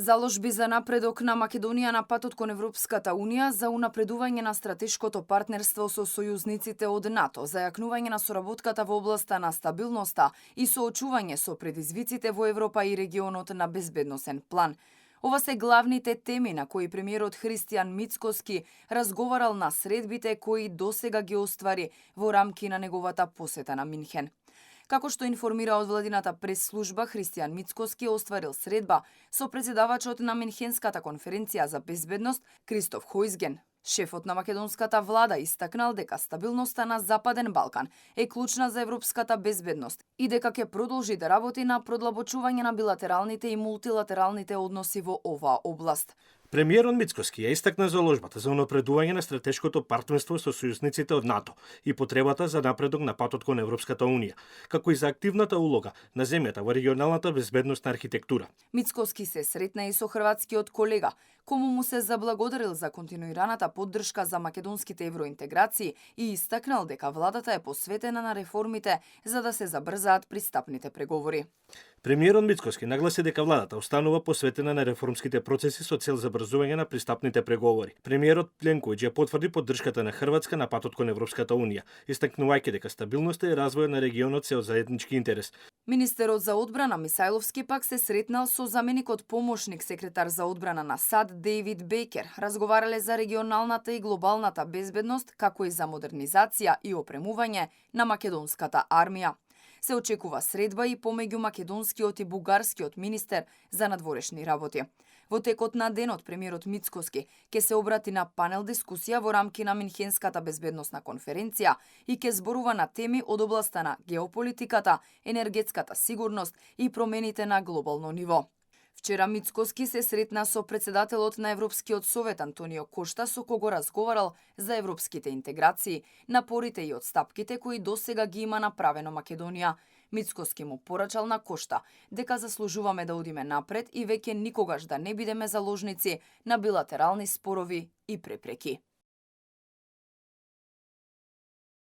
Заложби за напредок на Македонија на патот кон Европската Унија, за унапредување на стратешкото партнерство со сојузниците од НАТО, за јакнување на соработката во областа на стабилноста и соочување со предизвиците во Европа и регионот на безбедносен план. Ова се главните теми на кои премиерот Христијан Мицкоски разговарал на средбите кои досега ги оствари во рамки на неговата посета на Минхен. Како што информира од владината прес-служба, Христијан Мицкоски остварил средба со председавачот на Минхенската конференција за безбедност Кристоф Хојзген. Шефот на македонската влада истакнал дека стабилноста на Западен Балкан е клучна за европската безбедност и дека ќе продолжи да работи на продлабочување на билатералните и мултилатералните односи во оваа област. Премиерот Мицкоски ја истакна заложбата за унапредување на стратешкото партнерство со сојузниците од НАТО и потребата за напредок на патот кон Европската Унија, како и за активната улога на земјата во регионалната безбедносна архитектура. Мицкоски се сретна и со хрватскиот колега, кому му се заблагодарил за континуираната поддршка за македонските евроинтеграции и истакнал дека владата е посветена на реформите за да се забрзаат пристапните преговори. Премиерот Мицкоски нагласи дека владата останува посветена на реформските процеси со цел забрзување на пристапните преговори. Премиерот Пленковиќ ја потврди поддршката на Хрватска на патот кон Европската Унија, истакнувајќи дека стабилноста и развојот на регионот се од заеднички интерес. Министерот за одбрана Мисајловски пак се сретнал со заменикот помошник секретар за одбрана на САД Дејвид Бейкер. Разговарале за регионалната и глобалната безбедност, како и за модернизација и опремување на македонската армија. Се очекува средба и помеѓу македонскиот и бугарскиот министер за надворешни работи. Во текот на денот премиерот Мицкоски ќе се обрати на панел дискусија во рамки на Минхенската безбедносна конференција и ќе зборува на теми од областа на геополитиката, енергетската сигурност и промените на глобално ниво. Вчера Мицкоски се сретна со председателот на Европскиот совет Антонио Кошта, со кого разговарал за европските интеграции, напорите и отстапките кои досега ги има направено Македонија. Мицкоски му порачал на Кошта дека заслужуваме да одиме напред и веќе никогаш да не бидеме заложници на билатерални спорови и препреки.